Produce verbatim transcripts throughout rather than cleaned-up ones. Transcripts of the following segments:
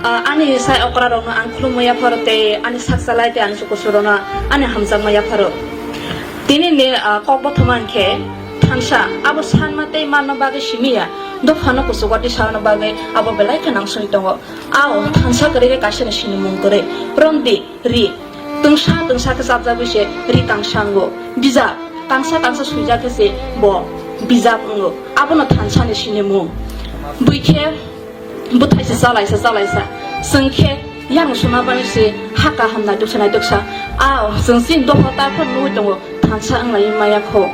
Ah, ani sai okra rokno ang khulumwi yapharo tei ani sak chalai tei ani chukuchu rokno ani hamjakma yapharo. Tini ni, ah, kok bothoma hwnkhe thansa abo sanma tei manna bagwi simi ya, dophano kuchugo tisarokno bagwi abo belai khe nangsugwi tongo. Ao thansa kwrwi khe kaisa ni sinimung kwrwi romdi ri. Twngsa twngsa khe chapjagwi se ri tangsa wngo. Bijap tangsa tangsa swijak khe se bo bijap wngo. Abono thansa ni sinimung. Bui khe bwthai se chalaisa chalaisa. Chwng khe yang suma bani se ha kaham naituksa naituksa. Ao chwng chini dopha tarpor nugwi tongo thansa wnglaiwi maya kho.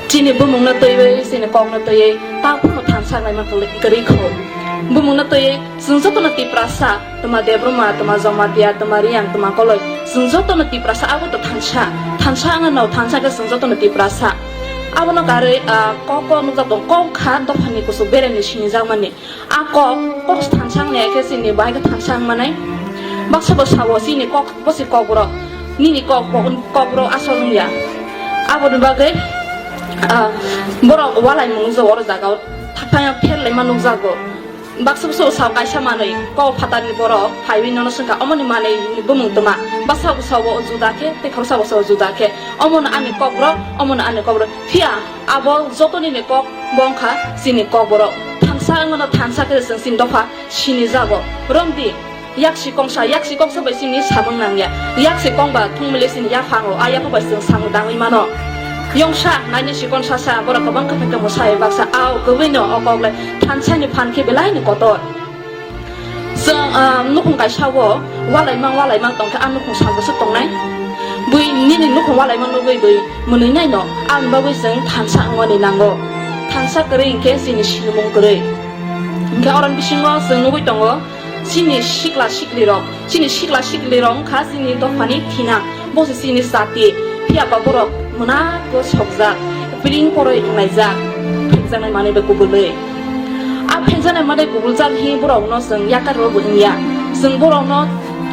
Chini bumungno twiwi, chini kokno twiwi, ta phano thansa naima kwrwi kho. Bumungno twiwi chwng jotono Tiprasa, twma Debbarma, twma Jamatia, twma Reang, twma Koloi, chwng jotono Tiprasa abo to thansa. Thansa wngno, thansa khe chwng jotono Tiprasa. Abono karwi, ah, kok, kok nukjak tongo, kok kha dophani kuchuk beremni sinijakmani. A kok, kok thansa wngya khe chini bo hai khe thansa wngmanai. Baksa bo sao chini kok, bo se kokborok. Nini kok, kok, kokborok asol wngya. Aboni bagwi, ah, borok walaimung nukjago oro jaga o. Thapha phel laima nukjago. Baksa bwswk sao kaisa manwi kok phatarni borok phaiwi nono swngkha, omoni manwi bumung twma. Baksa bwsao juda khe, tei khoroksa bwsao juda khe. Omono ani kokborok, omono ani kokborok. Phiya abo jotoni ni kok bo wngkha chini kokborok. Thansa wngmano thansa khe chwng chini dopha sinijago. Romdi, yak sikongsa, yak sikongsa bai chini samung nangya. Yak sikong ba thwngmili chini yaphango, a yapha bai chwng samung tangwi mano. Yongsa, naini sikon sasa, borok kwbang khe tongmo sai baksa, ao kwbwino o kok lai thansa ni phan khe belai ni kotor. Chwng, ah, nukhung kaisa o walaimang walaimang tongkhe a nukhung salbwswk tongnai. Bui nini nukhung walaimang nugwi bui mwnwi naino, aboni bagwi chwng thansa wngmani nango. Thansa kwrwi hinkhe chini sinimung kwrwi. Hinkhe oroni bisingo chwng nugwi tongo, chini sikla siklirok, chini sikla siklirok wngkha chini dophani thinang. Bo se chini jati, phiya ba borok mwnago sokjak, piring poroi wnglaijak, phekjaknai manwi bai kubulwi. A phekjaknai manwi kubuljak hi borokno chwng yakarwi bo wngya. Chwng borokno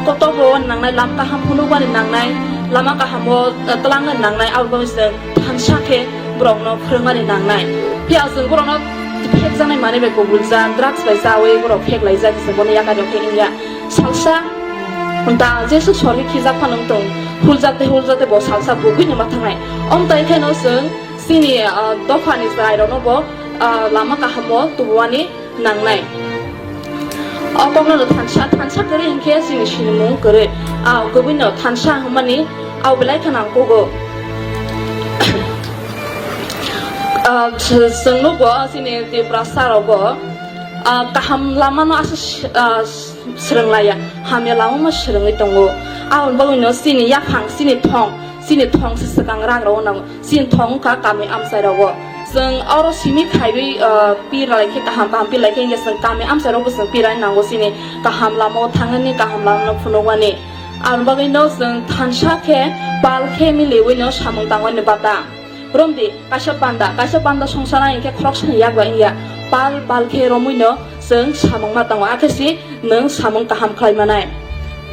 kotor bo nangnai, lama kaham phunukmani nangnai, lama kahamo, eh, twlangna nangnai, abo bagwi chwng thansa khe borokno phwrwngmani nangnai. Phiya chwng borokno phekjaknai manwi bai kubuljak, drugs bai chawi borok pheklaijak, chwng bono yakarwi khe wngya. Salsa da jesu sori khijak phano wng tong, huljak tei huljak tei bo salsa bugwino ma thangnai. Omtai kheno chwng chini, ah, dophani chwrairokno bo, ah, lama kahamo tubuani nangnai. O kokno thansa, thansa kwrwi hinkhe chini sinimung kwrwi. Ah, kwbwino thansa hwnmani abo belai kheno ang kugo. Ah, chwng nugo chini Tiprasa rogo, ah, kaham lamano aswk, ah, swrwng laiya, hamya lamano swrwngwi tongo. Aboni bagwino chini yaphang, chini thong, chini thong se swkang rak rogwi nango. Chini thong wngkha kami amchai rogo. Chwng oro simi khaiwi, ah, pir lai khe kaham kaham pir lai khe hinkhe chwng kami amchai rokbo chwng pir lai nango chini kaham lamao thangnani, kaham lamano phunukmani. Aboni bagwino chwng thansa khe pal khe miliwino samung tangmani bata. Romdi, kaisa panda, kaisa panda songsa nai hinkhe khoroksani yak bai wngya. Pal, pal khe romwino chwng samung ma tango, akhe si nwng samung kaham khlai manai.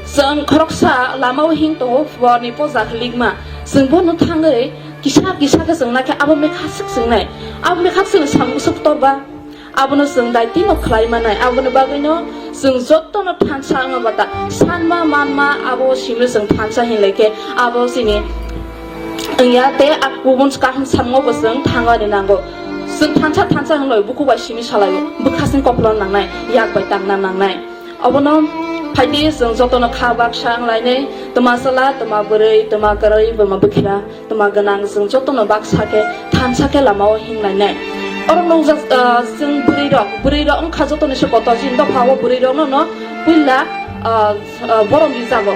Chwng khoroksa lamao hing tongo, borni poja hilikma. Chwng bono thangwi kisa kisa khe chwng naikhe abo mekhaswk chwngnai. Abo mekhaswk samung swk torba. Abono chwng daitino khlai manai. Aboni bagwino chwng jotono thansa wngma bata sanma manma abo simi chwng thansa hinlai khe abo chini wngya tei a kubun kaham samungo bo chwng thangna nango. Chwng thansa thansa hinlai bukhuk bai simi salaio, bwkhasni koplon nangnai, yak bai tangna nangnai. Obono phaidi chwng jotono kha baksa wnglainai, twma chwla, twma bwrwi, twma kwrwi, buma bwkhira, twma gwnang, chwng jotono baksa khe thansa khe lamao hinglainai. Oro nukjak, ah, chwng bwrwi rok, bwrwi rok wngkha jotoni se kotor, chini dopha o bwrwi rokno no puila, ah, ah, borok ni jago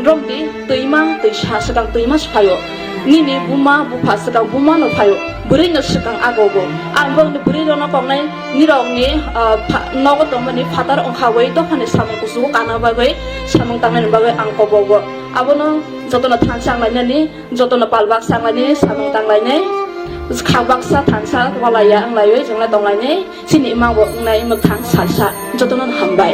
romdi twima twisa swkang twima se phaio. Nini buma bupha swkang buma no phaio, bwrwi no swkang ago bo. Ang bokni bwrwi rokno koknai nirokni, ah, pha-, nogo tongmani phatar wngkhawi dophani samung kuchugo kana bagwi samung tangnani bagwi ang kobogo. Abono jotono thansa wnglainani, jotono pal baksa wnglainani, samung tanglainai, kha baksa thansa walaiya wnglaio, jengla tonglainai, chini imang bo wngnai mwkhang salsa. Jotono hambai.